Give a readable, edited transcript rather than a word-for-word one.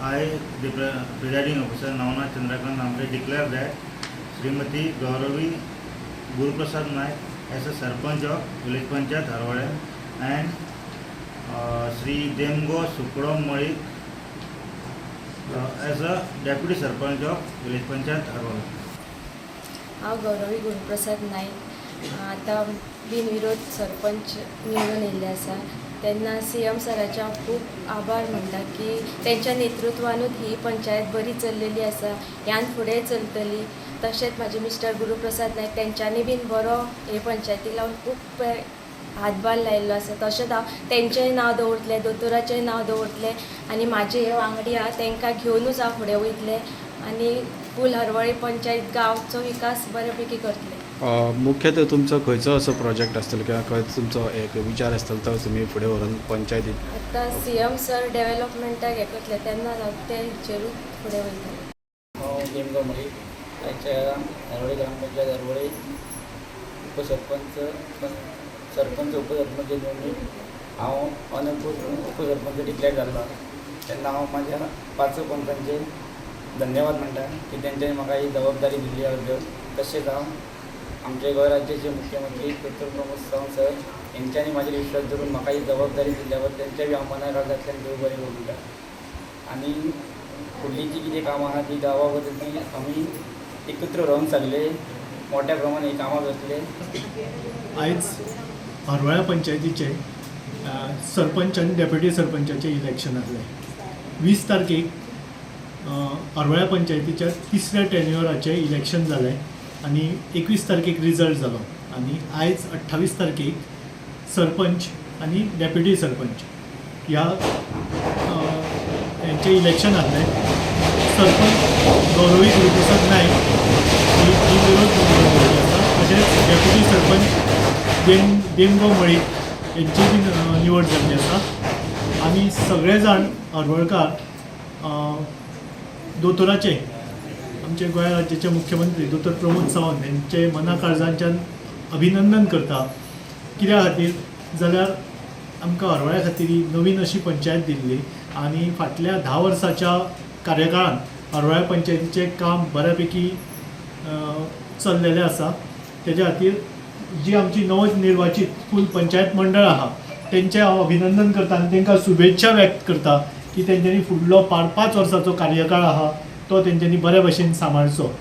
I, the presiding officer Navnath Chandrakant Amre, declare that Shrimati Gauravi Guruprasad Naik as a Sarpanch of Village Panchayat Harvalem and Shri Demgo Sukdo Malik as a Deputy Sarpanch of Village Panchayat Harvalem. हांव गौरवी गुरुप्रसाद नायक, आतां बिनविरोध सरपंच निवडून येयल्ले आसा. तेन्ना CM सराचे हांव खूब आभार म्हणटा की तेंच्या नेतृत्वानूच ही पंचायत बरी चल्लेली आसा, ह्यान फुडें चलतली. तशेंच म्हाजे मिस्टर गुरुप्रसाद नायक, तेंच्यांनी बीन बरो हे पंचायतीक लागून खूब हातभार लायिल्लो आसा. तशेंच हांव तेंचेंय नांव दवरतलें, दोतोराचेंय नांव दवरतलें आनी म्हाजे हे वांगडी आहा तांकां घेवनूच हांव फुडें वयतलें आनी फूल हरवळे पंचायत गांवचो विकास बऱ्या पैकी करतलें. मुख्यतः तुमचो खंयचो असो प्रोजेक्ट आसतलो किंवा खंय तुमचो एक विचार आसतलो तो तुमी फुडें व्हरून पंचायतीत? आतां सीएम सर डेवलपमेंटाक हें करतले तेन्ना हांव ते हेचेरूच फुडें वयतलें. हांव देमगो मळीक, आयच्या हरवळे ग्रामपंचायत हरवळे उपसरपंच, सरपंच, उपसरपंच निवडणूक हांव अनअपोज उपसरपंच डिक्लेअर जाल्लो. तेन्ना हांव म्हाज्या पांच पंचांचे धन्यवाद म्हणटा की तेंच्यांनी म्हाका ही जबाबदारी दिल्ली आहा. तशेंच हांव आमचे गोंय राज्याचे मुख्यमंत्री डॉक्टर प्रमोद सावंत सर हेंच्यांनी म्हाजेर विश्वास दवरून म्हाका ही जबाबदारी दिल्ल्या बद्दल तेंच्या बी हांव मना काळजांतल्यान देव बरें करूं म्हणटा. आनी फुडली जी कितें कामां आहा ती गांवा बद्दल ती आमी एकत्र रावन सगळे मोठ्या प्रमाणात ही कामां करतले. आयज हरवळ्या पंचायतीचे सरपंच आनी डेप्युटी सरपंचाचें इलेक्शन आसलें. 20 तारखेक हरवळ्या पंचायतीच्या तिसऱ्या टेन्युअराचें इलेक्शन जालें आनी 21 तारखेक रिजल्ट जालो आनी आयज 28 तारखेक सरपंच आनी डेप्युटी सरपंच ह्या हेंचें इलेक्शन आसलें. सरपंच गौरवी गुरुप्रसाद नायक ही बिनविरोध निवडून गेल्ली आसा. तशेंच डेप्युटी सरपंच देमगो मळीक हेंची बी निवड जाल्ली आसा. आमी सगळे जाण हरवळकार दोतोराचे, आमचे गोंय राज्याचे मुख्यमंत्री दोतोर प्रमोद सावंत हेंचे मना काळजांच्यान अभिनंदन करता. कित्या खातीर जाल्यार आमकां हरवळ्या खातीर ही नवीन अशी पंचायत दिल्ली आनी फाटल्या 10 वर्साच्या कार्यकाळांत हरवळ्या पंचायतीचें काम बऱ्या पैकी चल्लेलें आसा. तेज्या खातीर जी आमची नवनिर्वाचीत फूल पंचायत मंडळ आहा तेंचें हांव अभिनंदन करता आनी तांकां शुभेच्छा व्यक्त करता की तेंच्यांनी फुडलो 5 वर्साचो कार्यकाळ आहा तो तेंच्यांनी बऱ्या भशेन सांबाळचो.